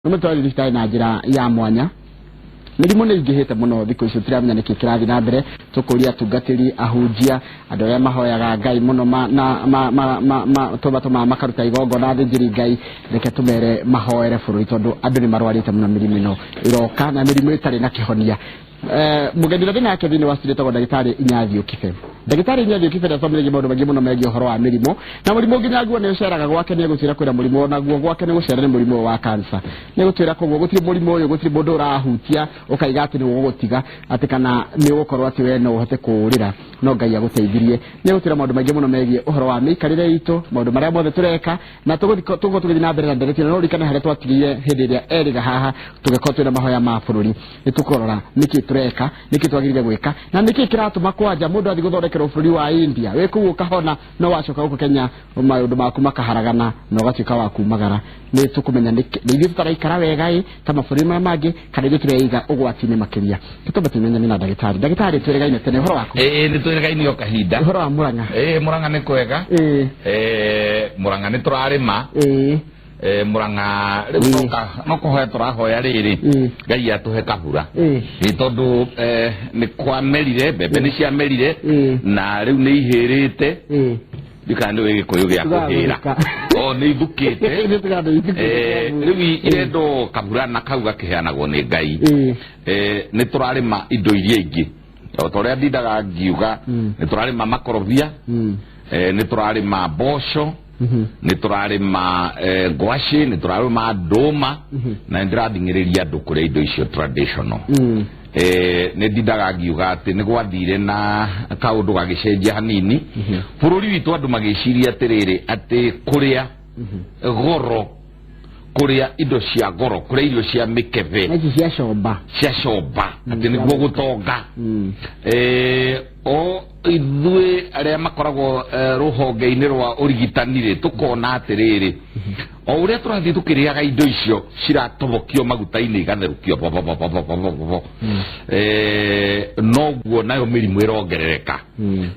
Nĩ thibitarĩ na njĩra ya mwanya. Mĩrimũ nĩ ingĩhĩte mũno thikũ ici, tũtiramenya nĩkĩ kĩrathiĩ na mbere. Tũkũria atungatĩri, ahunjia, andũ arĩa mahoyaga Ngai mũno ma, na ma, ma, ma, ma, tũmatũmaga makaruta igongona athĩnjĩri Ngai, reke tũmere mahoere bũrũri tondũ andũ nĩ marwarĩte mũno. Mĩrimũ ĩno ĩroka na mĩrimũ ĩtarĩ na kĩhonia. Mũgeni ũrĩa ndĩnake thĩinĩ wa studio etagwo ndagĩtarĩ Inyathiũ Kibe. Ndagĩtarĩ Inyathiũ Kibe nĩathomithagia maũndũ maingĩ mũno megiĩ ũhoro wa mĩrimũ, na mũrimũ nginya nguo nĩ ũceraga gwake. Nĩ egũtwĩra kwĩna mũrimũ onaguo gwake nĩ gũcera, nĩ mũrimũ ũyũ wa cancer. Nĩ egũtwĩra koguo gũtirĩ mũrimũ ũyũ, gũtirĩ mũndũ ũrahutia ũkaiga atĩ nĩ ũgũgũtiga, atĩ kana nĩ ũgũkorwo atĩ we no ũhote kũũrĩra, no Ngai agũteithirie. Nĩ egũtwĩra maũndũ maingĩ mũno megiĩ ũhoro wa mĩikarĩre itũ, maũndũ marĩa mothe tũreka, na tũgũkorwo tũgĩthiĩ na mbere na ndereti ĩno. No ũririkane harĩa twatigire hĩndĩ ĩrĩa erĩga haha, tũgĩkorwo twĩna mahoya ma bũrũri. Nĩ tũkũrora nĩkĩ tũreka, nĩkĩ twagĩrĩire gwĩka, na nĩkĩ kĩratũma kwanja mũndũ athiĩ gũthondekerwo bũrũri wa India, wĩ kũu ũkahona, no wacoka gũkũ Kenya maũndũ maku makaharagana na ũgatuĩka wa kumagara. Nĩ tũkũmenya nĩkĩ nĩ ithuĩ tũtaraikara wega ĩ ta mabũrũri marĩa mangĩ, kana ithuĩ tũreiga ũgwati-inĩ makĩria. Tũtũmbe tũmenyane na ndagĩtarĩ. Ndagĩtarĩ, twĩrĩgaine tene, ũhoro waku? Ĩĩ, nĩ twĩrĩgaine o kahinda. Ũhoro wa Mũrang'a? Ĩĩ, Mũrang'a nĩ kwega. Mũrang'a nĩ tũrarĩma. Mũrang'a rĩu no kũhoya tũrahoya rĩrĩ Ngai atũhe kabura. Ĩ tondũ nĩ kwamerire, mbembe nĩ ciamerire na rĩu nĩ ihĩrĩte. Ndikana nĩ ũĩ gĩkũyũ gĩa kũhĩra? O nĩ ithukĩte. Rĩu irendwo kabura, na kau gakĩheanagwo nĩ Ngai. Nĩ tũrarĩma indo iria ingĩ o ta ũrĩa ndindaga ngiuga. Nĩ tũrarĩma makorobia, nĩ tũrarĩma mboco, nĩ tũrarĩma ngwacĩ, nĩ tũrarĩma ndũma, na nĩ ndĩrathing'ĩrĩria andũ kũrĩa indo icio traditional. Nĩ ndindaga ngiuga atĩ nĩ gwathire na kaũndũ gagĩcenjia hanini bũrũri witũ, andũ magĩciria atĩrĩrĩ, atĩ kũrĩa goro, kũrĩa indo cia goro, kũrĩa irio cia mĩkebe, na ici cia comba, cia comba, atĩ nĩguo gũtonga. O ithuĩ arĩa makoragwo rũhonge-inĩ rwa ũrigitani rĩ, tũkona atĩrĩrĩ, o ũrĩa tũrathiĩ tũkĩrĩaga indo icio ciratobokio maguta-inĩ, igatherũkio bobobobobobobo, noguo nayo mĩrimũ ĩrongerereka.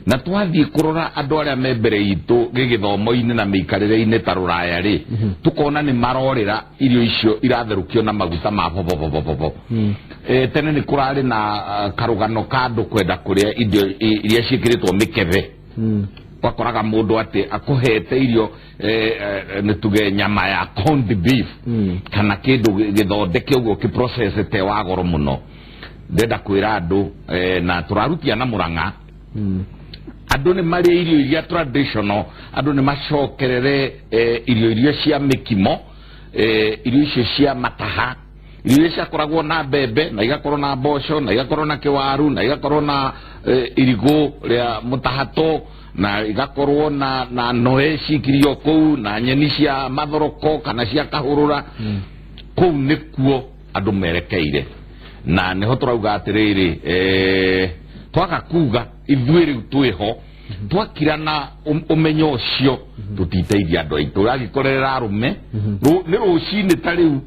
Na twathiĩ kũrora andũ arĩa me mbere itũ gĩgĩthomo-inĩ na mĩikarĩre-inĩ ta rũraya rĩ, tũkona nĩ marorĩra irio icio iratherũkio na maguta ma bobobobobobo. Tene nĩ kũrarĩ na karũgano ka andũ kwenda kũrĩa indo iria ciĩkĩrĩtwo mĩkebe. Wakoraga mũndũ atĩ akũhete irio, nĩ tuge nyama ya corned beef kana kĩndũ gĩthondeke ũguo kĩprocessete wa goro mũno. Ndenda kwĩra andũ, na tũrarutia na Mũrang'a, andũ nĩ marĩe irio iria traditional, andũ nĩ macokerere irio iria cia mĩkimo, irio icio cia mataha, irio iria ciakoragwo na mbembe na igakorwo na mboco na igakorwo na kĩwaru na igakorwo na irigũ rĩa mũtahato na igakorwo na noe cikirio kũu na nyeni cia mathoroko kana cia kahũrũra. Kũu nĩkuo andũ merekeire, na nĩho tũrauga atĩrĩrĩ, twaga kuga ithuĩ rĩu twĩho twakira na ũmenyo ũcio, tũtiteithia andũ aitũ. Ũragĩkorerera arũme nĩ rũcinĩ ta rĩu,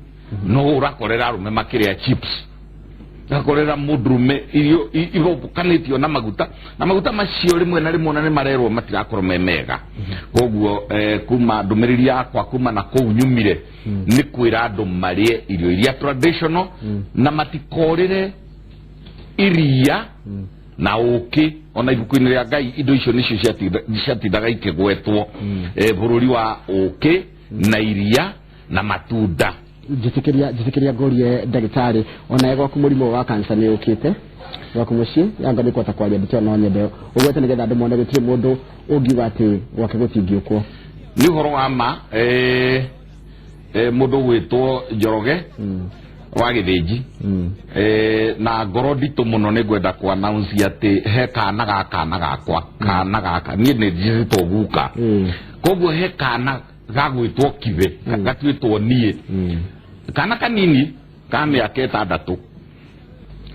no ũrakorera arũme makĩrĩa chips, gakorera mũndũrũme irio ithũkanĩtio na maguta, na maguta macio rĩmwe na rĩmwe ona nĩ marerwo matigakorwo me mega. Koguo kuma ndũmĩrĩri yakwa kuma na kũu nyumire nĩ kwĩra andũ marĩe irio iria traditional na matikorĩre iria na ũkĩ. Ona ibuku-inĩ rĩa Ngai indo icio nĩcio ciatindaga ikĩgwetwo, bũrũri wa ũkĩ na iria na matunda. Njĩtĩkĩria ngũrie ndagĩtarĩ, onawe gwaku mũrimũ wa kansa nĩ ũkĩte gwaku mũciĩ? Yanga nĩ kũhota kwaria ndĩtio, no nyende ũgwete nĩgetha andũ mone gũtirĩ mũndũ ũngiuga atĩ gwake gũtingĩũkwo. Nĩ ũhoro wa ma. Mũndũ ũgwĩtwo Njoroge wa Gĩthĩnji, na ngoro nditũ mũno nĩ ngwenda ku announce atĩ he kana ga kana gakwa, kana gaka niĩ nĩ njĩtwo guka. Koguo he kana gagwĩtwo Kibe, gatuĩtwo niĩ, kana kanini ka mĩaka 6,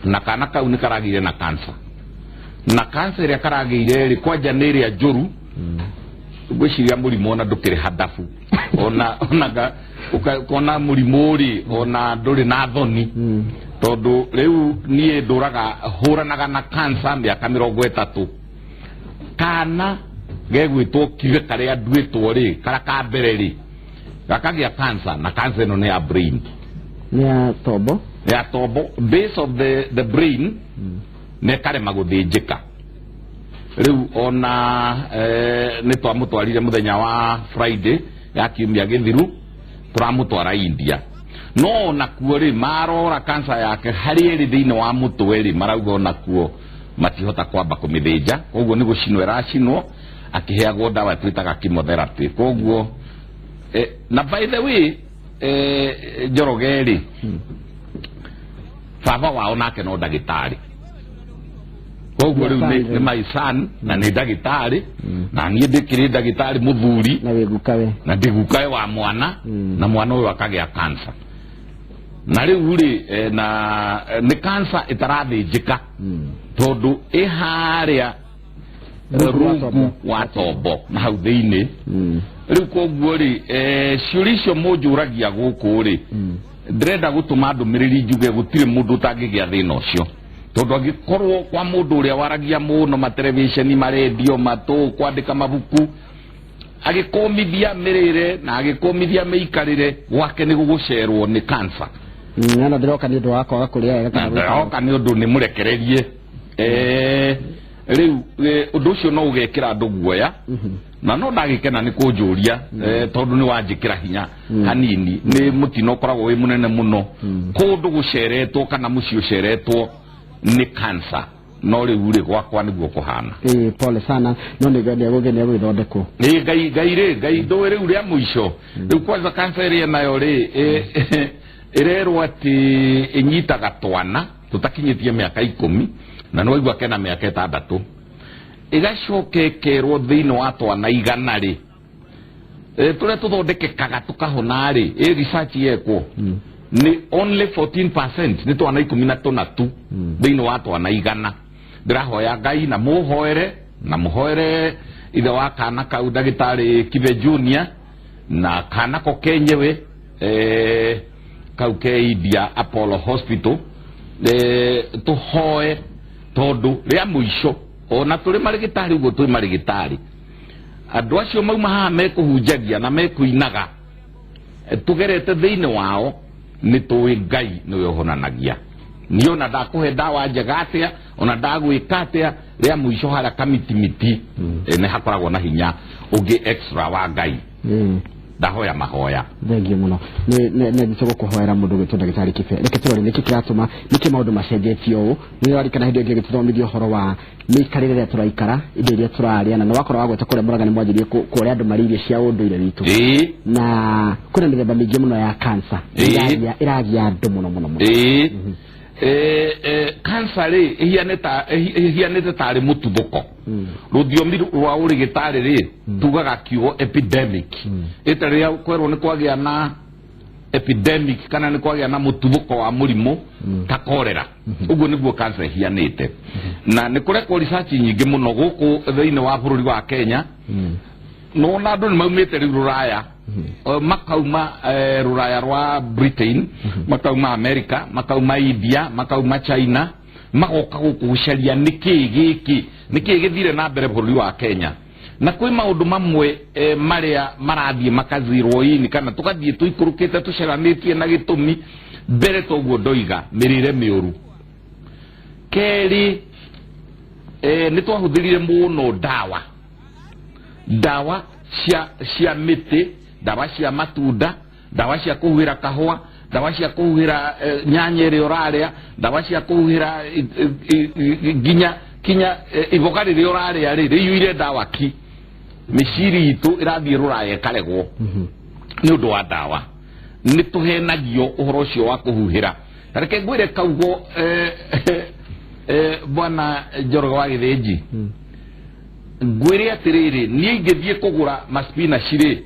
na kana kau nĩ karagĩire na kansa, na kansa ĩrĩa karagĩire rĩ, kwanja nĩ ĩrĩa njũru. Ngwĩciria mũrimũ ona ndũkĩrĩ handabu, ona ũkona mũrimũ rĩ, ona ndũrĩ na thoni, tondũ rĩu niĩ ndũraga hũranaga na kansa mĩaka 30. Kana gegwĩtwo Kibe karĩa nduĩtwo rĩ, karĩa ka mbere rĩ, gakagĩa kansa, na kansa ĩno nĩ ya brain. Nĩ ya tombo. Ya tombo, base of the brain, na ĩkarema gũthĩnjĩka. Rĩu ona nĩ twamũtwarire mũthenya wa Friday ya kiumia gĩthiru, tũramũtwara India, no onakuo rĩ, marora kansa yake harĩa ĩrĩ thĩinĩ wa mũtwe rĩ, marauga onakuo matihota kwamba kũmĩthĩnja, koguo nĩ gũcinwo ĩracinwo, akĩheagwo ndawa twĩtaga chemotherapy. Koguo na by the way, Njoroge rĩ, baba wao nake no ndagĩtarĩ, koguo rĩu nĩ my son na nĩ ndagĩtarĩ, na niĩ ndĩkĩrĩ ndagĩtarĩ mũthuri. Na wĩ gukawe. Na ndĩgukawe wa mwana. Na mwana ũyũ akagĩa cancer, na rĩu rĩ, na nĩ cancer ĩtarathĩnjĩka tondũ ĩ harĩa Rungu rwa rungu tombo. Wa tombo na hau thĩinĩ. Rĩu koguo rĩ, ciũria icio mũnjũragia gũkũ rĩ, ndĩrenda gũtũma ndũmĩrĩri njuge gũtirĩ mũndũ ũtangĩgĩa thĩna ũcio, tondũ angĩkorwo kwa mũndũ ũrĩa waragia mũno materebiceni, marendio, matũ, kwandĩka mabuku, agĩkũmithia mĩrĩre na agĩkũmithia mĩikarĩre, gwake nĩ gũgũcerwo nĩ cancer. Na ndĩroka nĩ ũndũ wa kwaga kũrĩa wega na kana gwĩka. Ndĩroka nĩ ũndũ nĩ mũrekererie. Rĩu ũndũ ũcio no ũgekĩra andũ guoya, na no ndagĩkena nĩ kũnjũria, tondũ nĩ wanjĩkĩra hinya hanini. Nĩ mũtino ũkoragwo wĩ mũnene mũno kũndũ gũceretwo kana mũciĩ ũceretwo nĩ cancer, no rĩu rĩ, gwakwa nĩguo kũhana. Ĩĩ, pole sana, no nĩ nĩ egũgĩthondekwo. Ĩ Ngai, Ngai rĩ, Ngai ndũĩ rĩu rĩa mũico rĩu kwanza cancer ĩrĩa nayo rĩ, ĩrerwo atĩ ĩnyitaga twana tũtakinyĩtie mĩaka 10, na nĩ waigua kena mĩaka 6, ĩgacoka ĩkerwo thĩinĩ wa twana 100 rĩ, tũrĩa tũthondekekaga tũkahona rĩ, ĩ research yekwo nĩ only 14%, nĩ twana 14 tu thĩinĩ wa twana 100. Ndĩrahoya Ngai na mũhoere na mũhoere ithe wa kana kau, ndagĩtarĩ Kibe Junior, na kana ko kenyewe, kau ke India, Apollo Hospital, tũhoe tondũ rĩa mũico ona tũrĩ marĩgĩtarĩ ũguo, twĩ marĩgĩtarĩ, andũ acio mauma haha mekũhunjagia na mekũinaga, tũgerete thĩinĩ wao, nĩ tũĩ Ngai nĩwe ũhonanagia. Niĩ ona ndakũhe ndawa njega atĩa, ona ndagwĩka atĩa, rĩa mũico harĩa kamitimiti, nĩ hakoragwo na hinya ũngĩ extra wa Ngai. Ndahoya mahoya. Thengio mũno, nĩ tũgũkũhoera mũndũ gwĩtwo ndagĩtarĩ Kibe. Reke tũrore nĩkĩ kĩratũma, nĩkĩ maũndũ macenjetio ũũ. Nĩ ũrarikana hĩndĩ ĩngĩ ũgĩtũthomithia ũhoro wa mĩikarĩre ĩrĩa tũraikara, indo iria tũrarĩa, na nĩ wakorwo wagweta kũrĩa Mũrang'a nĩ mwanjirie kũrĩa andũ marĩ irio cia ũndũire witũ. Na kwĩna mĩthemba mĩingĩ mũno ya cancer ĩragia andũ mũno mũno mũno. Ĩĩ. Cancer rĩ, ĩhianĩte tarĩ mũtuthũko. Rũthiomi rwa ũrĩgĩtarĩ rĩ, tugaga kiugo epidemic, ĩta rĩrĩa kwerwo nĩ kwagĩa na epidemic kana nĩ kwagĩa na mũtuthũko wa mũrimũ ta cholera, ũguo nĩguo cancer ĩhianĩte. Na nĩ kũrekwo research nyingĩ mũno gũkũ thĩinĩ wa bũrũri wa Kenya. Nona andũ nĩ maumĩte rĩu rũraya, makauma rũraya rwa Britain, makauma America, makauma India, makauma China, magoka gũkũ gũcaria nĩkĩĩ gĩkĩ, nĩkĩĩ gĩthire na mbere bũrũri wa Kenya. Na kwĩ maũndũ mamwe marĩa marathiĩ makazirwo ini kana tũgathiĩ tũikũrũkĩte tũceranĩtie na gĩtũmi. Mbere toguo ndoiga, mĩrĩre mĩũru. Kerĩ, nĩ twahũthĩrire mũno ndawa cia mĩtĩ, ndawa cia matunda, ndawa cia kũhuhĩra kahũa, ndawa cia kũhuhĩra nyanya ĩrĩa ũrarĩa, ndawa cia kũhuhĩra nginya kinya iboga rĩrĩa ũrarĩa rĩ, rĩiyũire ndawa. Ki mĩciri itũ ĩrathiĩ rũraya ĩkaregwo nĩ ũndũ wa ndawa. Nĩ tũhenagio ũhoro ũcio wa kũhuhĩra. Ta reke ngwĩre kaugo, bwana Njoroge wa Gĩthĩnji, ngwĩre atĩrĩrĩ, niĩ ingĩthiĩ kũgũra maspinaci rĩ,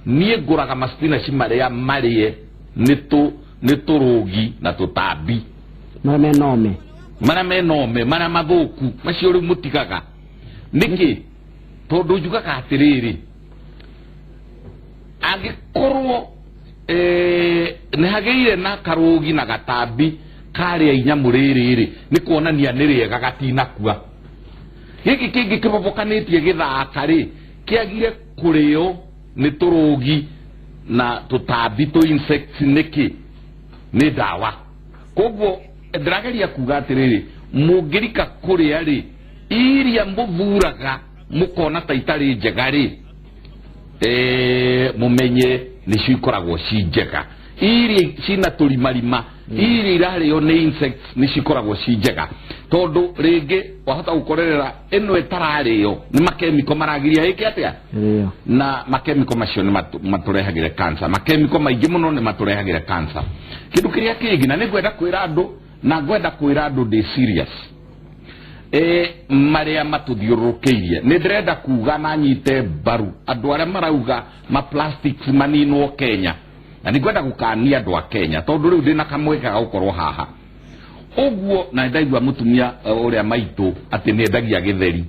niĩ ngũraga maspinaci marĩa marĩe nĩ tũrũgi na tũtambi. Marĩa me nome. Marĩa me nome, marĩa mathũku, macio rĩu mũtigaga nĩkĩ? Tondũ njugaga atĩrĩrĩ, angĩkorwo nĩ hagĩire na karũgi na gatambi karĩa inyamũ rĩrĩ rĩ, nĩ kuonania nĩ rĩega, gatinakua. Gĩkĩ kĩngĩ kĩbobokanĩtie gĩthaka rĩ, kĩagire kũrĩo nĩ tũrũgi na tũtambi tũ insects nĩkĩ? Nĩ ndawa. Koguo ndĩrageria kuga atĩrĩrĩ, mũngĩrika kũrĩa rĩ, iria mũthuraga mũkona ta itarĩ njega rĩ, mũmenye nĩcio ikoragwo ci njega. Iria cina tũrimarima, iria irarĩo nĩ insects, nĩcio ikoragwo ci njega, tondũ rĩngĩ wahota gũkorerera ĩno ĩtararĩo nĩ makemiko maragiria ĩke atĩa? Ĩrĩo. Na makemiko macio nĩ matũrehagĩre cancer. Makemiko maingĩ mũno nĩ matũrehagĩre cancer. Kĩndũ kĩrĩa kĩngĩ na nĩ ngwenda kwĩra andũ, na ngwenda kwĩra andũ ndĩ serious, marĩa matũthiũrũrũkĩirie, nĩ ndĩrenda kuga na nyite mbaru andũ arĩa marauga ma plastics maninwo Kenya, na nĩ ngwenda gũkania andũ a Kenya, tondũ rĩu ndĩna kamweke ga gũkorwo haha ũguo, na ndaigua mũtumia ũrĩa maitũ atĩ nĩ endagia gĩtheri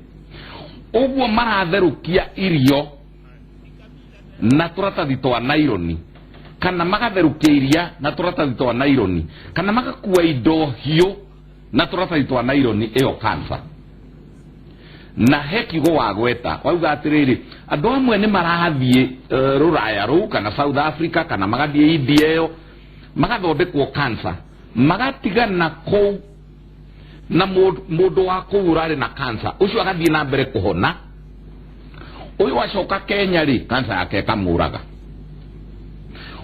ũguo, maratherũkia irio na tũratathi twa naironi, kana magatherũkia iria na tũratathi twa naironi, kana magakua indo hiũ na tũratathi twa naironi, ĩyo cancer. Na he kiugo wagweta, wauga atĩrĩrĩ, andũ amwe nĩ marathiĩ rũraya rũu kana South Africa, kana magathiĩ India ĩyo, magathondekwo cancer, magatigana kũu na mũndũ wa kũu ũrarĩ na cancer ũcio agathiĩ na mbere kũhona. Ũyũ acoka Kenya rĩ, cancer yake ĩkamũraga.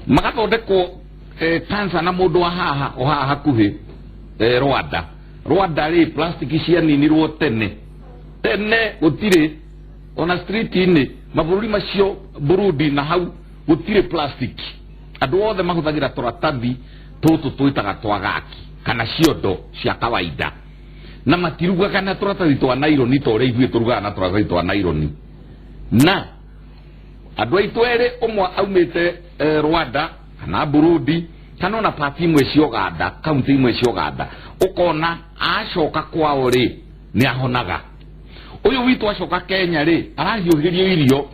Magathondekwo cancer na mũndũ wa haha, o haha hakuhĩ, Rwanda. Rwanda rĩ, plastic cianinirwo tene tene, gũtirĩ ona street-inĩ. Mabũrũri macio, Burundi na hau, gũtirĩ plastic. Andũ othe mahũthagĩra tũratathi tũtũ twĩtaga twa gaki kana ciondo cia kawaida, na matirugaga na tũratathi twa naironi ta ũrĩa ithuĩ tũrugaga na tũratathi twa naironi. Na andũ aitũ erĩ, ũmwe aumĩte Rwanda kana Burundi, kana ona pati imwe cia Uganda, kaunti imwe cia Uganda, ũkona acoka kwao rĩ, nĩ ahonaga. Ũyũ witũ acoka Kenya rĩ, arahiũhĩrio irio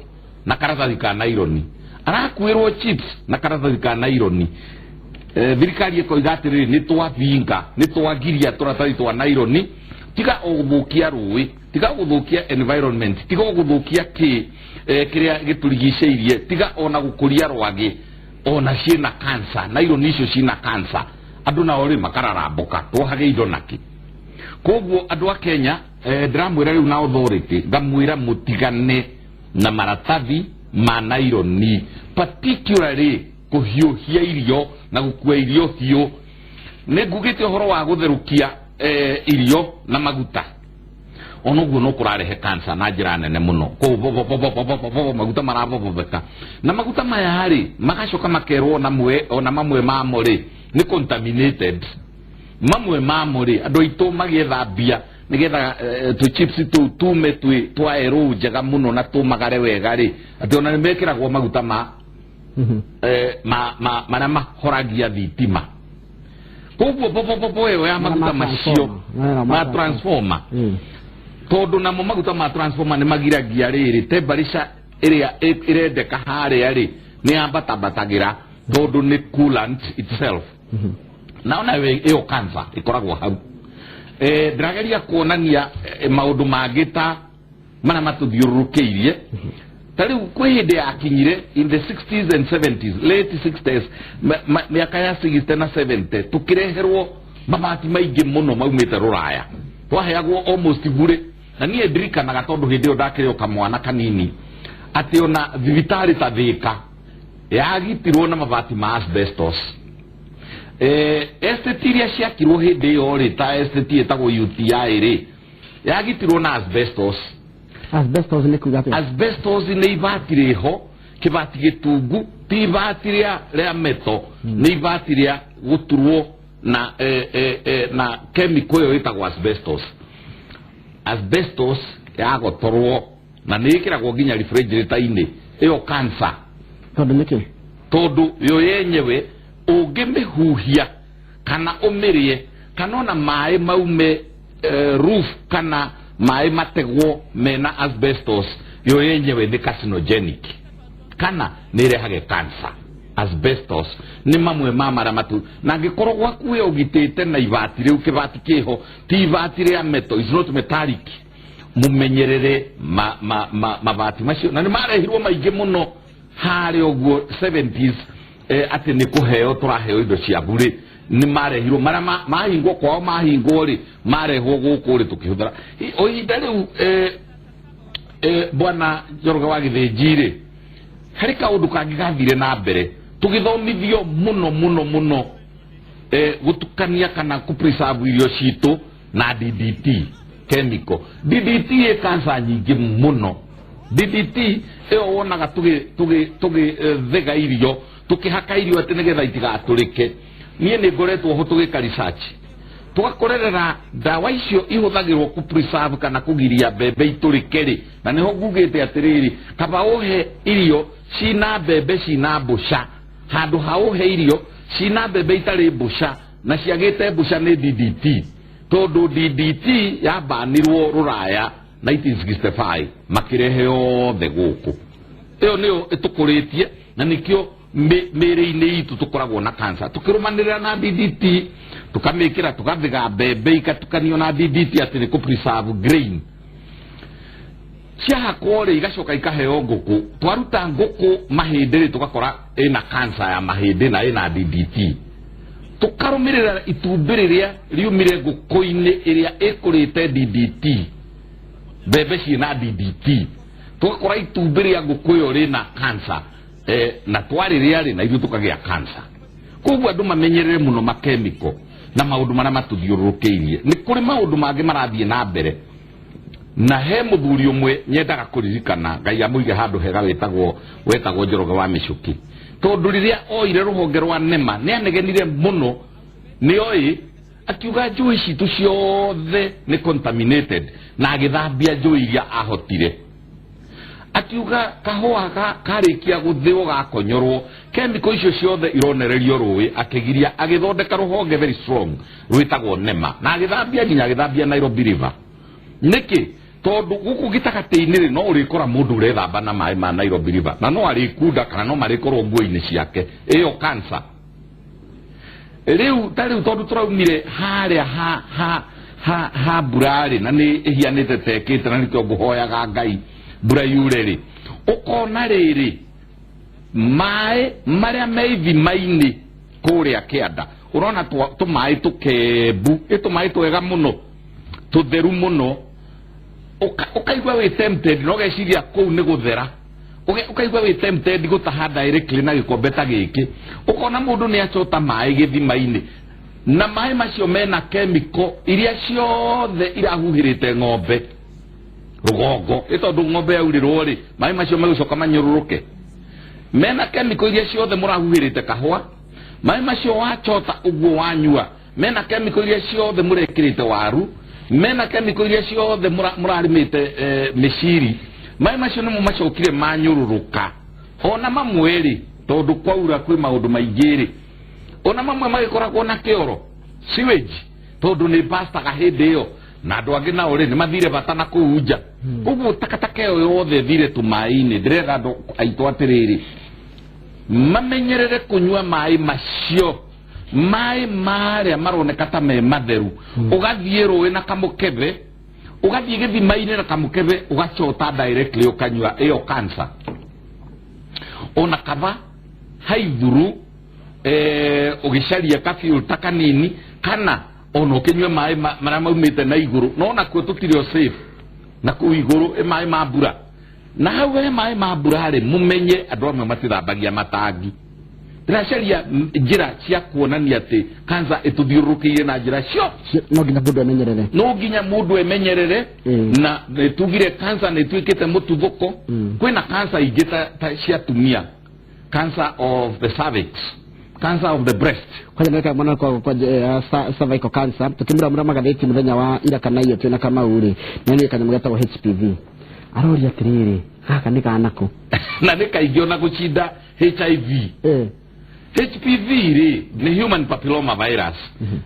na karatathi ka naironi, arakuĩrwo chips na karatathi ka naironi. Thirikari ĩkoiga atĩrĩrĩ, nĩ twathinga, nĩ twagiria tũratathi twa naironi. Tiga o gũthũkia rũĩ, tiga gũthũkia environment, tiga o gũthũkia kĩ kĩrĩa gĩtũrigicĩirie, tiga ona gũkũria rwagĩ, ona ciĩna cancer. Naironi icio ciĩna cancer. Andũ nao rĩ, makararambũka, twohage indo nakĩ? Koguo andũ a Kenya, ndĩramwĩra rĩu na authority, ngamwĩra mũtigane na maratathi ma naironi, particularly kũhiũhia irio na gũkua irio hiũ. Nĩ ngugĩte ũhoro wa gũtherũkia irio na maguta, ona ũguo no kũrarehe cancer na njĩra nene mũno. Kũu bobobobobobobo maguta marabobobeka, na maguta maya rĩ, magacoka makerwo ona mamwe mamo rĩ, nĩ contaminated. Mamwe mamo rĩ, andũ aitũ magĩetha mbia nĩgetha tũ chips tũu tume twĩ twa erũ njega mũno na tũmagare wega rĩ, atĩ ona nĩ mekĩragwo maguta ma ma marĩa mahoragia thitima. Koguo bobobobo ĩyo ya maguta macio ma transformer, tondũ namo maguta ma transformer nĩ magiragia rĩrĩ temperature ĩrĩa ĩrendeka harĩa rĩ, nĩ yambatambatagĩra, tondũ nĩ coolant itself, na ona ĩyo cancer ĩkoragwo hau. Ndĩrageria kuonania maũndũ mangĩ ta marĩa matũthiũrũrũkĩirie. Ta rĩu kwĩ hĩndĩ yakinyire in the 60s and 70s, late 60s, mĩaka ya 60 na 70, tũkĩreherwo mabati maingĩ mũno maumĩte rũraya, twaheagwo almost bure. Na niĩ ndirikanaga, tondũ hĩndĩ ĩyo ndakĩrĩ o kamwana kanini, atĩ ona thibitarĩ ta Thĩka yagitirwo na mabati ma asbestos. Estate iria ciakirwo hĩndĩ ĩyo rĩ, ta estate ĩtagwo UTI rĩ, yagitirwo na asbestos. Asbestos nĩ kuga atĩa? Asbestos nĩ ibati rĩho, kĩbati gĩtungu, ti ibati rĩa meto, nĩ ibati rĩa gũturwo na na chemical ĩyo ĩtagwo asbestos. Asbestos yagotorwo na nĩ ĩkĩragwo nginya refrigerator-inĩ, ĩyo cancer. Tondũ nĩkĩ? Tondũ yo yenyewe ũngĩmĩhuhia kana ũmĩrĩe, kana ona maĩ maume roof, kana maĩ mategwo mena asbestos, yo yenyewe nĩ carcinogenic, kana nĩ ĩrehage cancer. Asbestos nĩ mamwe ma marĩa matu. Na angĩkorwo gwaku wĩ ũgitĩte na ibati rĩu, kĩbati kĩho ti ibati rĩa metal, is not metallic, mũmenyerere mabati macio. Na nĩ marehirwo maingĩ mũno harĩa ũguo 70s, atĩ nĩ kũheo tũraheo indo cia bure. Nĩ marehirwo marĩa mahingwo kwao, mahingwo rĩ, marehwo gũkũ rĩ, tũkĩhũthĩra o ihinda rĩu. Bwana Njoroge wa Gĩthĩnji rĩ, harĩ kaũndũ kangĩ gathire na mbere tũgĩthomithio mũno mũno mũno, gũtukania kana kũ-preserve irio citũ na DDT chemical. DDT ĩ cancer nyingĩ mũno. DDT ĩyo wonaga tũgĩ tũgĩ tũgĩ thega irio, tũkĩhaka irio atĩ nĩgetha itigatũrĩke. Niĩ nĩ ngoretwo ho tũgĩka research, tũgakorerera ndawa icio ihũthagĩrwo kũ preserve kana kũgiria mbembe itũrĩke rĩ, na nĩho ngugĩte atĩrĩrĩ, kaba ũhe irio cina mbembe cina mbũca handũ ha ũhe irio cina mbembe itarĩ mbũca na ciagĩte mbũca nĩ DDT, tondũ DDT yabanirwo Rũraya 1965, makĩrehe yothe gũkũ. Ĩyo nĩyo ĩtũkũrĩtie na nĩkĩo mĩĩrĩ-inĩ itũ tũkoragwo na cancer. Tũkĩrũmanĩrĩra na DDT, tũkamĩkĩra, tũgathiga mbembe ikatukanio na DDT atĩ nĩ kũ preserve grain. Ciahakwo rĩ, igacoka ikaheo ngũkũ. Twaruta ngũkũ mahĩndĩ rĩ, tũgakora ĩna cancer ya mahĩndĩ na ĩna DDT. Tũkarũmĩrĩra itumbĩ rĩrĩa riumire ngũkũ-inĩ ĩrĩa ĩkũrĩte DDT, mbembe ciĩna DDT, tũgakora itumbĩ rĩa ngũkũ ĩyo rĩna cancer, na twarĩrĩa rĩ, na ithuĩ tũkagĩa cancer. Koguo andũ mamenyerere mũno makemiko na maũndũ marĩa matũthiũrũrũkĩirie. Nĩ kũrĩ maũndũ mangĩ marathiĩ na mbere, na he mũthuri ũmwe nyendaga kũririkana, Ngai amũige handũ hega, wetagwo Njoroge wa Mĩcũkĩ, tondũ rĩrĩa oire rũhonge rwa NEMA nĩ anegenire mũno. Nĩ oĩ akiuga njũĩ citũ ciothe nĩ contaminated, na agĩthambia njũĩ iria ahotire. Akiuga kahũa karĩkia gũthĩo gakonyorwo, kemiko icio ciothe ironererio rũĩ. Akĩgiria, agĩthondeka rũhonge very strong rwĩtagwo NEMA, na agĩthambia nginya agĩthambia Nairobi River. Nĩkĩ? Tondũ gũkũ gĩtagatĩ-inĩ rĩ, no ũrĩkora mũndũ ũrethamba na maĩ ma Nairobi River, na no arĩkunda kana no marĩkorwo nguo-inĩ ciake. Ĩyo cancer rĩu ta rĩu, tondũ tũraumire harĩa ha mbura rĩ, na nĩ ĩhianĩte tekĩte, na nĩkĩo ngũhoyaga Ngai mbura yure rĩ, ũkona rĩrĩ maĩ marĩa me ithima-inĩ kũrĩa kĩanda, ũrona tũmaĩ tũkembu, ĩ tũmaĩ twega mũno, tũtheru mũno. Ũkaigua wĩ tempted na ũgeciria kũu nĩ gũthera. Ũkaigua wĩ tempted gũtaha directly na gĩkombe ta gĩkĩ. Ũkona mũndũ nĩ acota maĩ gĩthima-inĩ, na maĩ macio mena chemical iria ciothe irahuhĩrĩte ng'ombe rũgongo. Ĩ tondũ ng'ombe yaurĩrwo rĩ, maĩ macio megũcoka manyũrũrũke mena chemical iria ciothe mũrahuhĩrĩte kahũa. Maĩ macio wachota ũguo wanyua mena chemical iria ciothe mũrekĩrĩte waru, mena chemical iria ciothe mũrarĩmĩte mĩciri. Maĩ macio nĩmo macokire manyũrũrũka. Ona mamwe rĩ, tondũ kwaura kwĩ maũndũ maingĩ rĩ, ona mamwe magĩkoragwo na kĩoro, sewage, tondũ nĩ bastaga hĩndĩ ĩyo, na andũ angĩ nao rĩ, nĩ mathire bata na kũu nja. Ũguo takataka ĩyo yothe thire tũmaĩ-inĩ. Ndĩrera andũ aitũ atĩrĩrĩ, mamenyerere kũnyua maĩ macio, maĩ marĩa maroneka ta me matheru. Ũgathiĩ rũĩ na kamũkebe, ũgathiĩ gĩthima-inĩ na kamũkebe, ũgacota directly ũkanyua, ĩyo cancer. Ona kaba haithuru ũgĩcaria ka kanini, kana ona ũkĩnyue maĩ marĩa maumĩte na igũrũ, no nakuo tũtirĩ o safe na kũu igũrũ. Ĩ maĩ ma mbura, na hau he maĩ ma mbura rĩ, mũmenye andũ amwe matithambagia matangi. Ndĩracaria njĩra cia kuonania atĩ cancer ĩtũthiũrũrũkĩirie na njĩra cio. No nginya mũndũ emenyerere. No nginya mũndũ emenyerere. Na nĩ tugire cancer nĩ ĩtuĩkĩte mũtuthũko. Kwĩna cancer ingĩ ta cia atumia, cancer of the cervix, cancer of the breast. Kwanja nä mwana kwa cervical cancer tukimura magathĩti mũthenya wa ira kana iyo twĩna Kamau rĩ, na nĩ kanyamũ getagwo HPV. Aroria atĩrĩrĩ, gaka nĩ kanakũ? Na nĩ kaingĩ ona gũcinda HIV. HPV rĩ, nĩ human papilloma virus,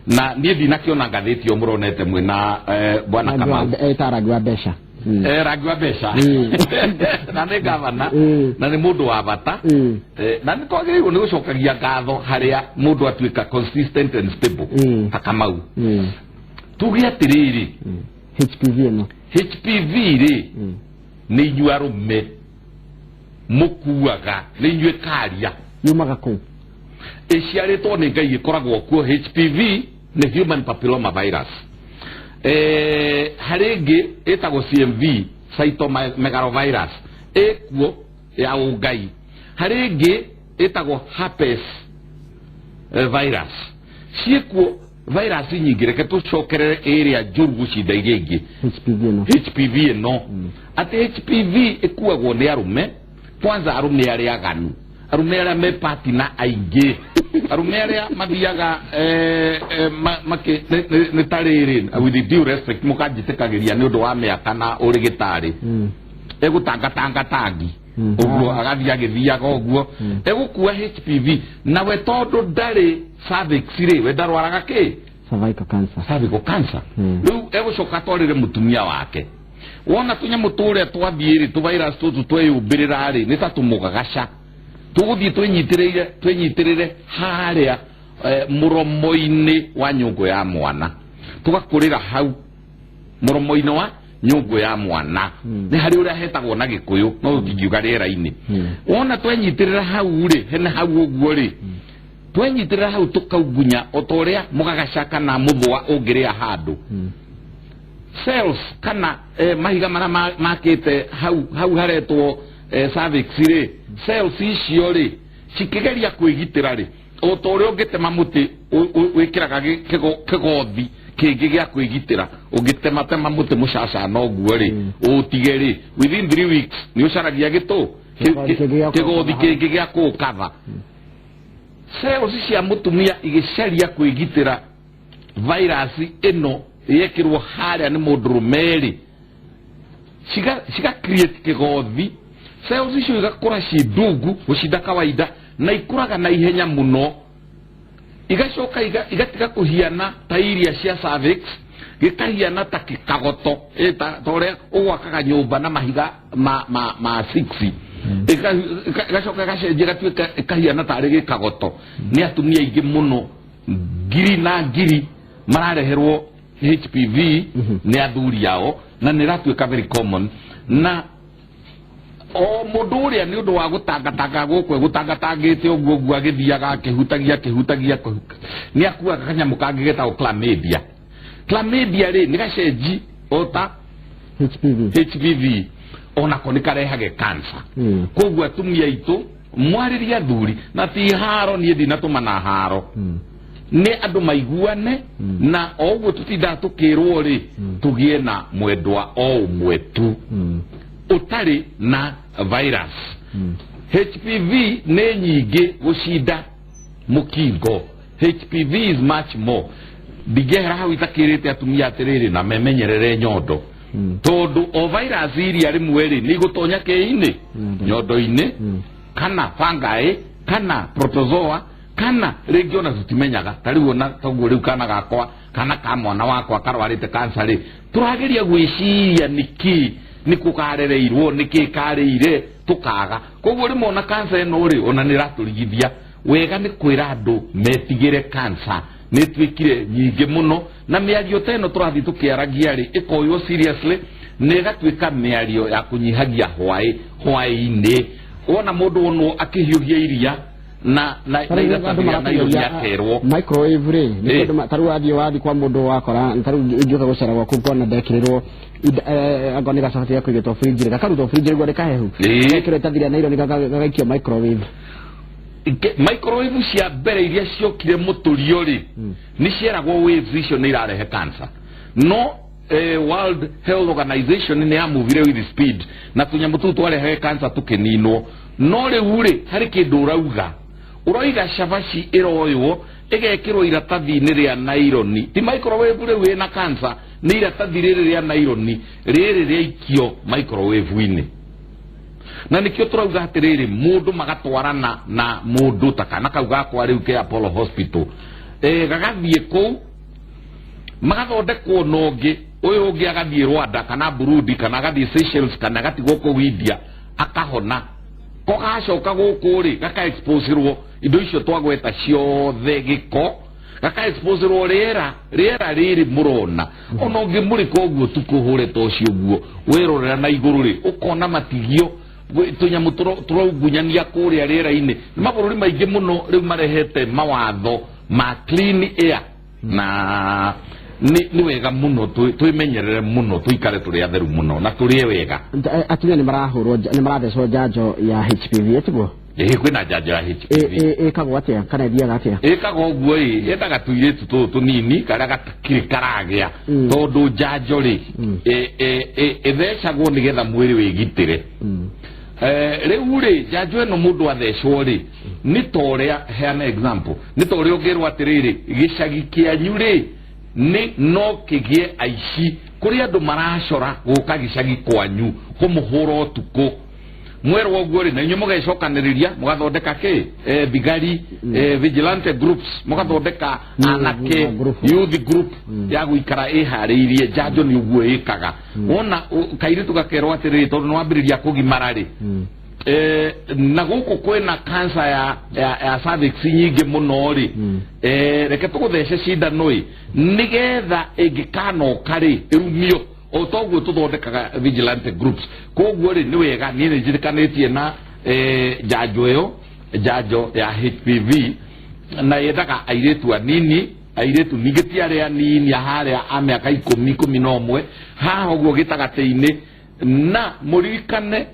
na niĩ ndinakĩona ngathĩti ĩyo mũronete mwĩna bwana Kamau. Ta rangi wa mbeca. Rangi wa mbeca. Na nĩ gavana na nĩ mũndũ wa bata. Na nĩ twagĩrĩirwo nĩ gũcokagia ngatho harĩa mũndũ atuĩka consistent and stable ta Kamau. Tuge atĩrĩrĩ, HPV ĩno. HPV rĩ, nĩ inyuĩ arũme mũkuaga, nĩ inyuĩ karia. Yumaga kũ? Ĩciarĩtwo nĩ Ngai ĩkoragwo kuo. HPV nĩ human papilloma virus. Harĩ ĩngĩ ĩtagwo CMV, cytomegalovirus, ĩkuo ya ũngai. Harĩ ĩngĩ ĩtagwo herpes virus. Ciĩkuo virus nyingĩ. Reke tũcokerere ĩrĩa njũru gũcinda iria ingĩ. HPV ĩno. HPV ĩno, atĩ HPV ĩkuagwo nĩ arũme kwanza, arũme arĩa aganu, arũme arĩa me partner aingĩ, arũme arĩa mathiaga nĩ ta rĩrĩ, with due respect, mũkanjĩtĩkagĩria nĩ ũndũ wa mĩaka na ũrĩgĩtarĩ, egũtangatanga tangi ũguo, agathiĩ agĩthiaga ũguo, egũkua HPV. Nawe tondũ ndarĩ cervix rĩ, we ndarwaraga kĩ? Cervical cancer. Cervical cancer. Rĩu egũcoka atwarĩre mũtumia wake. Wona tũnyamũ tũrĩa twathiĩ rĩ, tũvirus tũtũ tweyũmbĩrĩra rĩ, nĩ ta tũmũgagaca tũgũthiĩ twĩnyitĩrĩire, twĩnyitĩrĩre harĩa mũromo-inĩ wa nyũngũ ya mwana, tũgakũrĩra hau mũromo-inĩ wa nyũngũ ya mwana. Nĩ harĩ ũrĩa hetagwo na Gĩkũyũ, no tũtingiuga rĩera-inĩ. Wona twenyitĩrĩra hau rĩ, hena hau ũguo rĩ, twenyitĩrĩra hau tũkaungunya o ta ũrĩa mũgagaca kana mũthũa ũngĩrĩa handũ. Cells kana mahiga marĩa makĩte hau hau haretwo cervix rĩ, cells icio rĩ cikĩgeria kwĩgitĩra rĩ, o ta ũrĩa ũngĩtema mũtĩ wĩkĩraga kĩgothi kĩngĩ gĩa kwĩgitĩra. Ũngĩtematema mũtĩ mũcacana ũguo rĩ, ũtige rĩ, within 3 weeks nĩ ũcaragia gĩtũ Kĩgothi kĩngĩ gĩa kĩgothi kũũkava. Kĩngĩ gĩa kũũkava. Cells cia mũtumia igĩcaria kwĩgitĩra virus ĩno yekĩrwo harĩa nĩ mũndũrũme rĩ, ciga create kĩgothi. Cells icio igakũra ci ndungu gũcinda kawaida na ikũraga na ihenya mũno, igacoka igatiga kũhiana ta iria cia cervix, gĩkahiana ta kagoto, ta ũrĩa ũgwakaga nyũmba na mahiga ma six. Igacoka igacenjia, ĩgatuĩka ĩkahiana tarĩ gĩkagoto. Nĩ atumia aingĩ mũno, ngiri na ngiri, marareherwo HPV nĩ athuri ao, na nĩ ĩratuĩka very common. Na o mũndũ ũrĩa nĩ ũndũ wa gũtangatanga gũkũ egũtangatangĩte ũguo ũguo, agĩthiaga akĩhutagia akĩhutagia, nĩ akuaga kanyamũ kangĩ getagwo chlamydia. Chlamydia rĩ, nĩ gacenji o ta HPV. HPV, onako nĩ karehage cancer. Koguo atumia aitũ, mwarĩrie athuri na ti haro. Niĩ ndinatũma na haro, nĩ andũ maiguane. Na o ũguo tũtindaga tũkĩrwo rĩ, tũgĩe na mwendwa o ũmwe tu ũtarĩ na virus. HPV nĩ nyingĩ gũcinda mũkingo. HPV is much more. Ndingĩehera hau itakĩrĩte atumia atĩrĩrĩ, na memenyerere nyondo, tondũ o virus iria rĩmwe rĩ nĩ igũtonya kĩinĩ, Nyondo. nyondo-inĩ, kana fungi kana protozoa kana rĩngĩ ona tũtimenyaga. Ta rĩu ona toguo rĩu kana gakwa kana ka mwana wakwa karwarĩte kansa rĩ, tũrageria gwĩciria nĩkĩ nĩkũ karereirwo, nĩkĩ karĩire, tũkaga. Koguo rĩmwe ona kansa ĩno rĩ, ona nĩ ĩratũrigithia wega. Nĩ kwĩra andũ metigĩre kansa nĩ ĩtuĩkire nyingĩ mũno, na mĩario ta ĩno tũrathiĩ tũkĩaragia rĩ, ĩkoywo seriously na ĩgatuĩka mĩario ya kũnyihagia hwaĩ hwaĩ-inĩ. Wona mũndũ wonwo akĩhiũhia iria na iratathi rĩa naironi, akerwo microwave rĩ, nĩ tondũ ta rĩu wathiĩ kwa mũndũ, wakora ta rĩu ingĩũka gũcera gwaku, ngona ndekĩrĩrwo angorwo nĩ gacabati gakũigĩtwo fridge rĩ, gakarutwo fridge nĩguo nĩ kahehu, gagekĩrwo itathi rĩa naironi, gagaikio microwave. Microwave cia mbere iria ciokire mũtũrio rĩ, nĩ cieragwo waves icio nĩ irarehe cancer, no World Health Organization nĩ yamuvire with speed na tũnyamũ tũu twarehaga cancer tũkĩninwo. No rĩu rĩ, harĩ kĩndũ ũrauga, ũroiga cabaci ĩroywo ĩgekĩrwo iratathi-inĩ rĩa naironi, ti microwave rĩu ĩna cancer, nĩ iratathi rĩrĩ rĩa naironi rĩrĩ rĩaikio microwave-inĩ. Na nĩkĩo tũrauga atĩrĩrĩ, mũndũ magatwarana na mũndũ ta kana kau gakwa rĩu ke Apollo Hospital, gagathiĩ kũu magathondekwo na ũngĩ ũyũ ũngĩ agathiĩ Rwanda kana Burundi kana agathiĩ Seychelles kana agatigwo kũu India akahona. Ko gacoka gũkũ rĩ, gaka exposerwo indo icio twagweta ciothe, gĩko, gaka exposerwo rĩera, rĩera rĩrĩ mũrona ona ũngĩmũrĩka ũguo tukũ hũre toci ũguo, wĩrorera na igũrũ rĩ, ũkona matigio. Tũnyamũ tũraungunyania kũrĩa rĩera-inĩ. Nĩ mabũrũri maingĩ mũno rĩu marehete mawatho ma clean air, na nĩ wega mũno twĩmenyerere mũno, tũikare tũrĩ atheru mũno na tũrĩe wega. Atumia nĩ marahũrwo nĩ marathecwo njanjo ya HPV, tiguo? Ĩĩ, kwĩna njanjo ya HPV. Ĩkagwo atĩa kana ĩthiaga atĩa? Ĩkaga ũguo ĩ, yendaga tũirĩtu tũtũ tũnini karĩa gatakĩrĩ karagĩa, tondũ njanjo rĩ, ĩthecagwo nĩgetha mwĩrĩ wĩgitĩre. Rĩu rĩ, njanjo ĩno mũndũ athecwo rĩ, nĩ ta ũrĩa heana example, nĩ ta ũrĩa ũngĩrwo atĩrĩrĩ, gĩcagi kĩanyu rĩ, nĩ no kĩgĩe aici, kũrĩ andũ maracora gũka gĩcagi kwanyu kũmũhũra ũtukũ. Mwerwo ũguo rĩ, na inyuĩ mũgecokanĩrĩria mũgathondeka kĩ, thigari, vigilante groups, mũgathondeka anake group. Youth group ya gũikara ĩharĩirie. Njanjo nĩ ũguo ĩkaga. Wona kairĩtu gakerwo atĩrĩrĩ, tondũ nĩ wambĩrĩria kũgimara rĩ, na gũkũ kwĩna cancer ya cervix nyingĩ mũno rĩ, reke tũgũthece cindano ĩ, nĩgetha ĩngĩkanoka rĩ, ĩrumio o toguo tũthondekaga vigilante groups. Koguo rĩ, nĩ wega, niĩ nĩ njĩtĩkanĩtie na njanjo ĩyo, njanjo ya HPV, na yendaga airĩtu anini, airĩtu ningĩ ti arĩa anini harĩa a mĩaka 10, 11, haha ũguo gĩtagatĩ-inĩ. Na mũririkane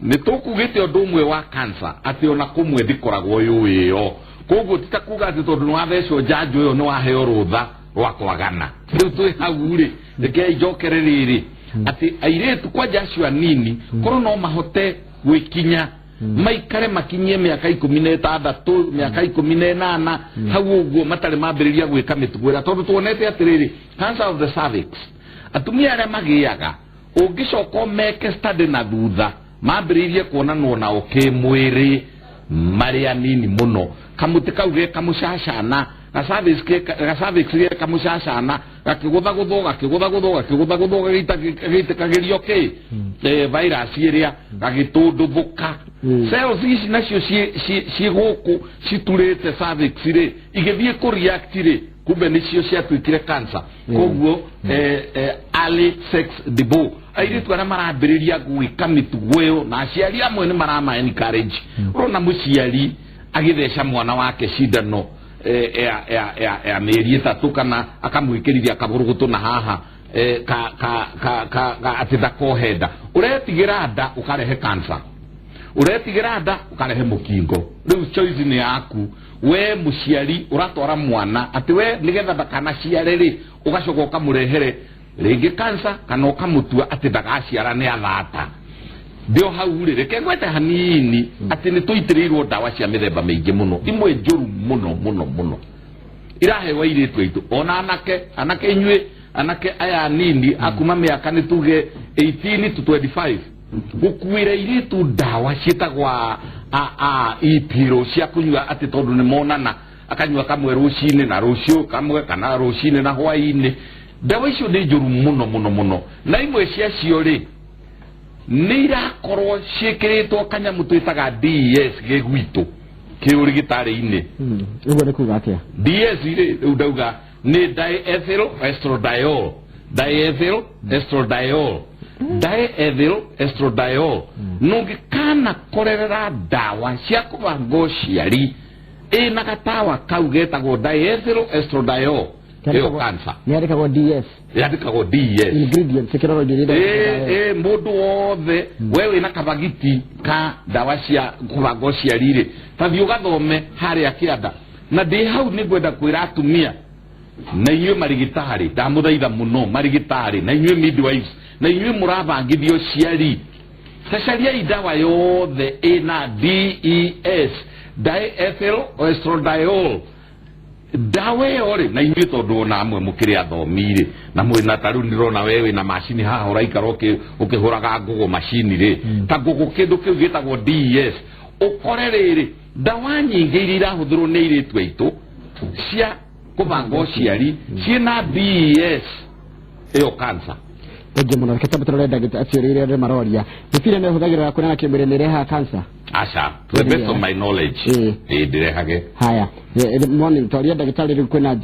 nĩ tũkugĩte ũndũ ũmwe wa cancer, atĩ ona kũmwe ndĩkoragwo yũĩ ĩyo. Koguo ti ta kuga atĩ tondũ nĩ wathecwo njanjo ĩyo nĩ waheo rũtha rwa kwagana. Rĩu twĩ hau rĩ, rekei njokere rĩrĩ, atĩ airĩtu kwanja acio anini korwo no mahote gwĩkinya, maikare makinyie mĩaka 16, mĩaka 18 hau ũguo, matarĩ mambĩrĩria gwĩka mĩtugo ĩrĩa, tondũ tuonete atĩrĩrĩ, cancer of the cervix, atumia arĩa magĩaga, ũngĩcoka ũmeke study na thutha, mambĩrĩirie kuonanwo nao kĩmwĩrĩ marĩ anini mũno. Kamũtĩ kau ge kamũcacana, ga cervix ge kamũcacana, gakĩgũthagũthwo, gakĩgũthagũthwo, gakĩgũthagũthwo, gagĩitĩkagĩrio kĩ, virus ĩrĩa, gagĩtũndũthũka. Cells ici nacio ciĩ gũkũ citurĩte cervix rĩ, igĩthiĩ kũ react rĩ, kumbe nĩcio ciatuĩkire cancer. Koguo early sex debut, airĩtu arĩa marambĩrĩria gwĩka mĩtugo ĩyo, na aciari amwe nĩ marama encourage. Ũrona mũciari agĩtheca mwana wake cindano ya mĩeri 3, kana akamwĩkĩrithia kabũrũgũtũ na haha, ka, ka, ka, ka, ka, atĩ ndakohe nda. Ũretigĩra nda ũkarehe cancer, ũretigĩra nda ũkarehe mũkingo. Rĩu choice nĩ yaku we mũciari ũratwara mwana atĩ we nĩgetha ndakanaciare rĩ, ũgacoka ũkamũrehere rĩngĩ cancer, kana ũkamũtua atĩ ndagaciara nĩ athata. Ndĩo hau rĩ, reke ngwete hanini atĩ nĩ tũitĩrĩirwo ndawa cia mĩthemba mĩingĩ mũno, imwe njũru mũno mũno mũno, iraheo airĩtu aitũ ona anake. Anake inyuĩ, anake aya anini akuma mĩaka nĩ tuge 18 to 25, gũkuĩra airĩtu ndawa ciĩtagwo a ipiro cia kũnyua, atĩ tondũ nĩ monana, akanyua kamwe rũcinĩ na rũciũ kamwe, kana rũcinĩ na hwaĩ-inĩ. Ndawa icio nĩ njũru mũno mũno mũno, na imwe ciacio rĩ, nĩ irakorwo ciĩkĩrĩtwo kanyamũ twĩtaga DES gĩ gwitũ kĩũrigĩtarĩ-inĩ. Ũguo nĩ kuga atĩa? DS rĩ, rĩu ndauga nĩ diethyl estradiol, diethyl estradiol, diethyl estradiol. Nũngĩkana korerera ndawa cia kũbanga ũciari ĩna gatawa kau getagwo diethyl estradiol, ĩyo cancer. Nĩ yandĩkagwo DS? Yandĩkagwo DES. Ingredients ĩkĩrorwo indo iria. Ĩ mũndũ wothe we wĩna kabagiti ka ndawa cia kũbanga ũciari rĩ, tathiĩ ũgathome harĩa kĩanda. Na ndĩ hau nĩ ngwenda kwĩra atumia na inyuĩ marigitari, ndamũthaitha mũno marigitari, na inyuĩ midwives, na inyuĩ mũrabangithia ũciari, cacariai ndawa yothe ĩna DES, diethyl estradiol. Ndawa ĩyo rĩ, na inyuĩ tondũ ona amwe mũkĩrĩ athomi rĩ, na mwĩna ta rĩu ndĩrona we wĩna macini haha ũraikara ũkĩhũraga ngũgũ macini rĩ, ta ngũgũ kĩndũ kĩu gĩtagwo DES, ũkore rĩrĩ, ndawa nyingĩ iria irahũthĩrwo nĩ airĩtu aitũ cia kũbanga ũciari ciĩna DES, ĩyo cancer. Thengiũ mũno. Reke twambe tũrore ndagĩta aciũrĩire andũ maroria. Mĩbira ĩno ĩhũthagĩrwo ya kuonana kĩmwĩrĩ nĩ ĩrehaga cancer? Aca, to the best of my knowledge, ĩ ndĩrehage. Haya. Morning, twaria ndagĩtarĩ. Rĩu kwĩna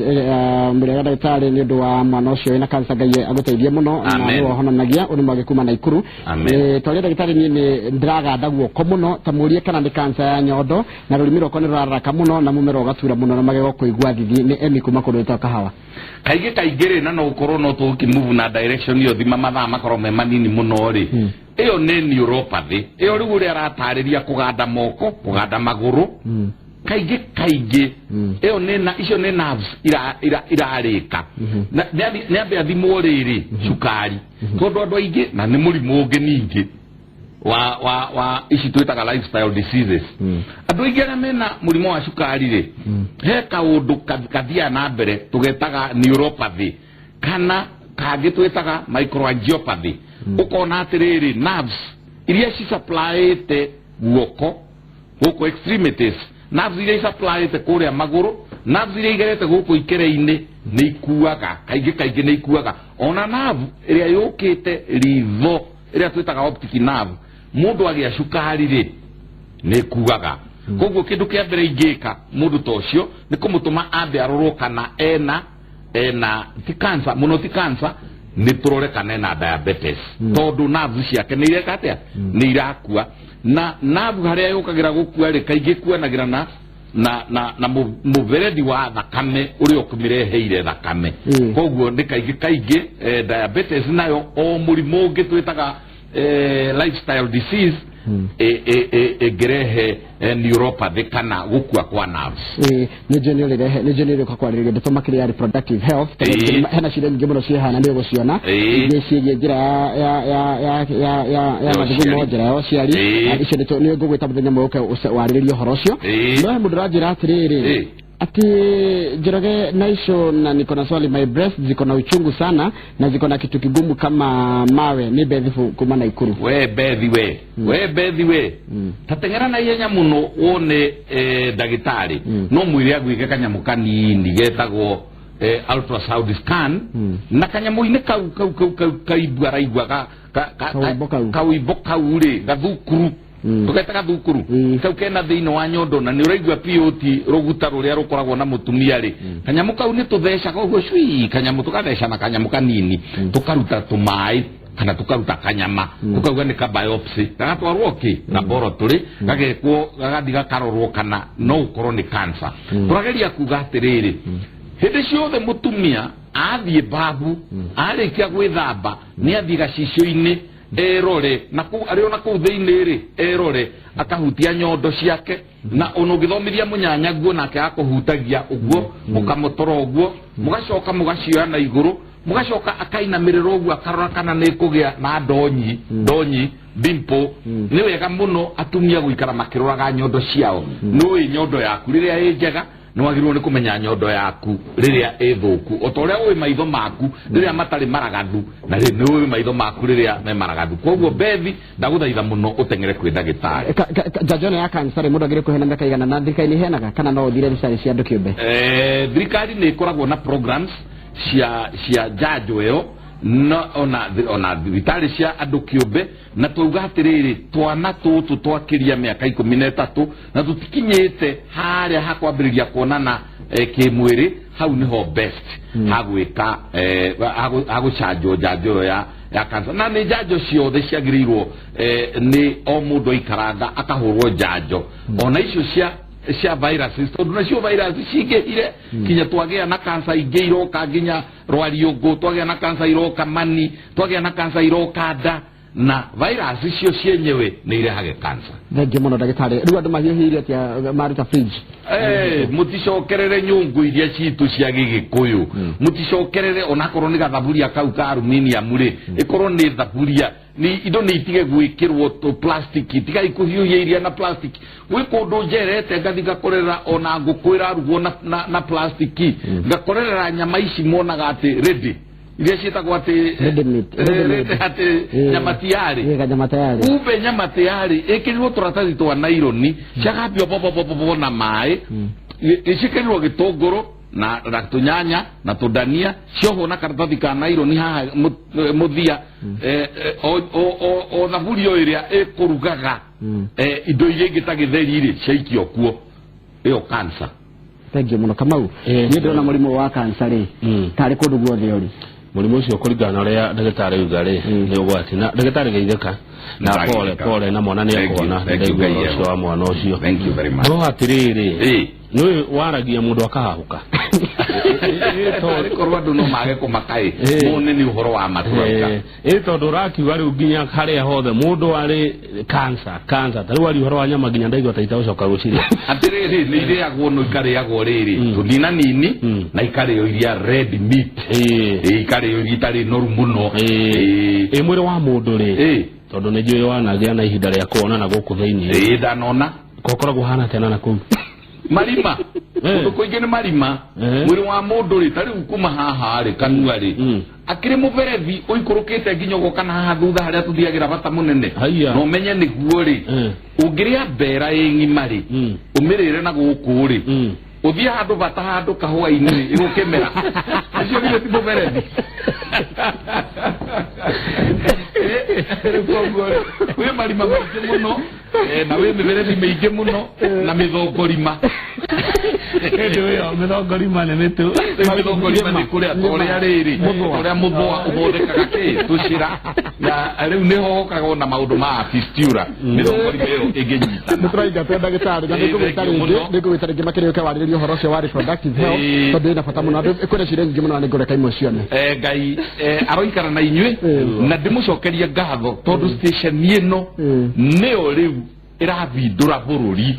mũrĩega ndagĩtarĩ, nĩ ũndũ wa mwana ũcio wĩna kansa, Ngai agũteithie mũno na Amen. nĩwe ũhonanagia ũrĩ mwage kuma Naikuru. Amen. Twaria ndagĩtarĩ, niĩ nĩ ndĩraganda guoko mũno, ta mũrie kana nĩ kansa ya nyondo, na rũrĩmĩ rwakwa nĩ rũrararaka mũno na mũmero ũgatura mũno na magego kũigua thithi. Nĩ Emi kuma kũndũ gwĩtagwo Kahawa. Kaingĩ kaingĩ rĩ, na no gũkorwo no tũgũkĩmove na direction ĩyo, thima mathaa makorwo me manini mũno rĩ, ĩyo nĩ neuropathy ĩyo. Rĩu ũrĩa aratarĩria kũganda moko, kũganda magũrũ, kaingĩ kaingĩ ĩyo nĩ na icio nĩ nerves irarĩka. Na nĩ ambe athimwo rĩrĩ cukari, tondũ andũ aingĩ na nĩ mũrimũ ũngĩ ningĩ wa ici twĩtaga lifestyle diseases. Andũ aingĩ arĩa mena mũrimũ wa cukari rĩ, he kaũndũ kathiaga na mbere tũgetaga neuropathy, kana kangĩ twĩtaga microangiopathy. Ũkona atĩrĩrĩ, nerves iria cisupplyĩte guoko gũkũ, extremities, nerves iria isupplyĩte kũrĩa magũrũ, nerves iria igerete gũkũ ikere-inĩ nĩ ikuaga. Kaingĩ kaingĩ nĩ ikuaga. Ona nerve ĩrĩa yũkĩte ritho, ĩrĩa twĩtaga optic nerve, mũndũ agĩa cukari rĩ, nĩ ĩkuaga. Koguo kĩndũ kĩa mbere ingĩka mũndũ ta ũcio nĩ kũmũtũma ambe arorwo kana ena ti cancer mũno, ti cancer, nĩ tũrore kana ena diabetes, tondũ nerves ciake nĩ ireka atĩa? Nĩ irakua. Na nerve harĩa yũkagĩra gũkua rĩ, kaingĩ kuanagĩra na mũberethi wa thakame ũrĩa ũkĩmĩreheire thakame. Koguo nĩ kaingĩ kaingĩ diabetes nayo, o mũrimũ ũngĩ twĩtaga lifestyle disease, ĩngĩrehe neuropathy kana gũkua kwa nerves. Ĩĩ, nĩ njũĩ nĩ ũrĩrehe, nĩ njũĩ nĩ ũrĩũka kwarĩrĩria ndeto makĩria ya reproductive health, tondũ hena ciũria nyingĩ mũno ciĩhana nĩ ũgũciona, ingĩ ciĩgiĩ njĩra ya Ya mathugumo, ũciari. Njĩra ya ũciari. Na icio nĩ ngũgwĩta mũthenya ũmwe ũke warĩrĩrie ũhoro ũcio. No he mũndũ ũranjĩra atĩrĩrĩ, ati Njoroge Naisho, na niko na swali, my breast ziko na uchungu sana na ziko na kitu kigumu kama mawe. Ni Bethifu kuma Naikuru. We Bethi, we, we Bethi, we tateng'era na ihenya mũno wone ndagĩtarĩ. No mwĩre agwĩke kanyamũ kanini getagwo ultrasound scan, na kanyamũ-inĩ kau kaibu araigua Kaũimbo kau. Kaũimbo kau rĩ, gathukuru, tũgeta gathukuru kau kena thĩinĩ wa nyondo, na nĩ ũraigua POT rũguta rũrĩa rũkoragwo na mũtumia rĩ, kanyamũ kau nĩ tũthecaga ũguo cui, kanyamũ tũgatheca na kanyamũ kanini, tũkaruta tũmaĩ kana tũkaruta kanyama, tũkauga nĩ ka biopsy, gagatwarwo kĩ laboratory, gagekwo, gagathiĩ gakarorwo kana no ũkorwo nĩ cancer. Tũrageria kuga atĩrĩrĩ, hĩndĩ ciothe mũtumia athiĩ babu, arĩkia gwĩthamba, nĩ athiĩ gacicio-inĩ erore na kũu arĩ ona kũu thĩinĩ rĩ, erore akahutia nyondo ciake, na ona ũngĩthomithia mũnyanyaguo nake akũhutagia ũguo, mũkamũtora ũguo, mũgacoka mũgacioya na igũrũ, mũgacoka akainamĩrĩra ũguo akarora kana nĩ kũgĩa na ndonyi, ndonyi, dimple. Nĩ wega mũno atumia gũikara makĩroraga nyondo ciao. Nĩũĩ nyondo yaku rĩrĩa ĩ njega, nĩ wagĩrĩirwo nĩ kũmenya nyondo yaku rĩrĩa ĩ thũku, o ta ũrĩa ũĩ maitho maku rĩrĩa matarĩ maragathu, na nĩ ũĩ maitho maku rĩrĩa me maragathu. Koguo Bethi, ndagũthaitha mũno ũteng'ere kwĩ ndagĩtarĩ. Njanjo ĩno ya cancer rĩ, mũndũ agĩrĩirwo kũheana mĩaka igana, na thirikari nĩ iheanaga kana no ũthire thibitarĩ cia andũ kĩũmbe? Thirikari nĩ ĩkoragwo na programs cia njanjo ĩyo, na ona thibitarĩ cia andũ kĩũmbe. Na twauga atĩrĩrĩ, twana tũtũ twakĩria mĩaka 13 na tũtikinyĩte harĩa hakwambĩrĩria kuonana kĩmwĩrĩ, hau nĩho best hagwĩka hagũcanjwo njanjo ĩyo ya cancer. Na nĩ njanjo ciothe ciagĩrĩirwo nĩ o mũndũ aikaranga akahũrwo njanjo, ona icio cia viruses, tondũ nacio virus cingĩhire nginya twagĩa na cancer ingĩ iroka nginya rwariũngũ, twagĩa na cancer iroka mani, twagĩa na cancer iroka nda, na virus icio cienyewe nĩ irehage cancer. Thengiũ mũno ndagĩtarĩ. Rĩu andũ mahiũhĩire atĩa maruta fridge? Mũticokerere nyũngũ iria citũ cia gĩgĩkũyũ, mũticokerere onakorwo nĩ gathaburia kau ka aluminium rĩ, ĩkorwo nĩ thaburia, nĩ indo nĩ itige gwĩkĩrwo tũ plastic, tigai kũhiũhia iria na plastic. Gwĩ kũndũ njerete ngathi ngakorera ona ngũkũ ĩrarugwo na plastic, ngakorerera nyama ici monaga atĩ ready, iria ciĩtagwo atĩ Ready meat, ready made. Atĩ nyama tiyarĩ. Ĩ, kanyama tayari. Kumbe nyama tayari ĩkĩrirwo tũratathi twa naironi, ciagambio bobobobobo na maĩ, ciĩkĩrirwo gĩtũngũrũ. na tũnyanya na tũndania ciohwo na karatathi ka naironi haha mũthia, o thaburia o ĩrĩa ĩkũrugaga indo iria ingĩ ta gĩtheri rĩ, ciaikio kuo, ĩyo cancer. Thank you mũno, Kamau. Niĩ ndĩrona mũrimũ wa cancer rĩ, tarĩ kũndũ guothe ũrĩ. Mũrimũ ũcio, kũringana na ũrĩa ndagĩtarĩ uga rĩ, nĩ ũgwati na ndagĩtarĩ geithĩka na pole. Ndagĩthĩka. Pole na mwana nĩ Thank you, ekuona. thank you, Ndaigua Ngai ũcio wa mwana ũcio. Thank you very much. No atĩrĩrĩ, nĩ waragia mũndũ akahahũka. Tarĩ korwo andũ no mage kũmakaĩ mone nĩ ũhoro wa matũrauga. Ĩ tondũ ũrakiuga rĩu nginya harĩa hothe mũndũ arĩ cancer, cancer, ta rĩu aria ũhoro wa nyama nginya ndaigua ta itagũcoka gũcirĩa. Atĩrĩrĩ, nĩ irĩagwo, no ikarĩagwo rĩrĩ tũnina nini na ikarĩo iria red meat. Ĩ, ikarĩo iria itarĩ noru mũno. Ĩ mwĩrĩ wa mũndũ rĩ, tondũ nĩ njũĩ wanagĩa na ihinda rĩa kuonana gũkũ thĩinĩ, Ĩ, ndanona. Kokoragwo hana tena na kũu? Marima. Kũndũ kũingĩ nĩ marima. Mwĩrĩ wa mũndũ rĩ, ta rĩu kuma haha rĩ, kanua rĩ, akĩrĩ mũberethi ũikũrũkĩte nginya ũgoka na haha thutha harĩa tũthiagĩra bata mũnene. Haiya. Na ũmenye nĩguo rĩ, ũngĩrĩa mbera ĩ ng'ima rĩ, ũmĩrĩre na gũkũ rĩ, ũthiĩ handũ bata handũ kahũa-inĩ rĩ, ĩgũkĩmera ũcio githĩ ti mũberethi? Rĩu koguo rĩ, wĩ marima maingĩ mũno, na wĩ mĩberethi mĩingĩ mũno na mĩthongorima. Hĩndĩ ĩyo mĩthongorima nĩ mĩtũ? Rĩu mĩthongorima nĩ kũrĩa ta ũrĩa rĩrĩ, ũrĩa mũthũa ũthondekaga kĩ tũcĩra, na rĩu nĩho hokagwo na maũndũ ma fistula, mĩthongorima ĩyo ĩngĩnyitana. Nĩ tũraingata ndagĩtarĩ na Ĩ, nĩngũgwĩta thank you rĩngĩ. Mũno. Nĩngũgwĩta rĩngĩ makĩria ũke warĩrĩria ũhoro ũcio wa reproductive health, tondũ ĩna bata mũno. Andũ kwĩna ciũria nyingĩ mũno na nĩngũreka imwe cione. Ngai aroikara na inyuĩ na ndĩmũcokerie ngatho tondũ station ĩno nĩyo rĩu ĩrathindũra bũrũri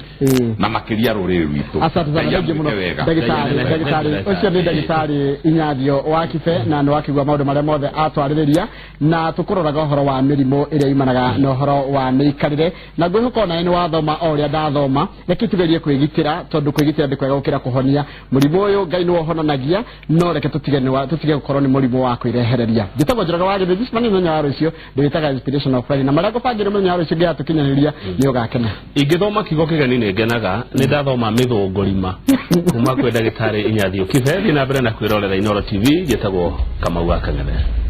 na makĩria rũrĩrĩ rwitũ. Asante sana. Ngai Thank you mũno, amwĩke wega. ndagĩtarĩ. Ngai Ndagĩtarĩ ũcio nĩ ndagĩtarĩ Inyathio wa Kibe, na nĩ wakĩigua maũndũ marĩa mothe atwarĩrĩria, na tũkũroraga ũhoro wa mĩrimũ ĩrĩa yumanaga na ũhoro wa mĩikarĩre, na ngwĩhoka onawe nĩ wathoma o ũrĩa ndathoma. Reke tugerie kwĩgitĩra, tondũ kwĩgitĩra nĩ kwega gũkĩra kũhonia. Mũrimũ ũyũ Ngai nĩwe ũhonanagia, no reke tũtige tũtige gũkorwo nĩ mũrimũ wa kwĩrehereria. Njĩtagwo Njoroge wa Gĩthĩnji. Cemania mũthenya wa rũciũ, ndĩwĩtaga Inspirational Friday, na marĩa ngũbangĩre mũthenya wa rũciũ ngĩaga tũkinyanĩria nĩ ũgakena. Ingĩthoma kiugo kĩgeni nĩ ngenaga. Nĩ ndathoma mĩthũngũrima kuma kwĩ ndagĩtarĩ Inyathio Kibe. Thiĩ na mbere na kwĩrorera Inoro TV. Njĩtagwo Kamau wa Kang'ethe.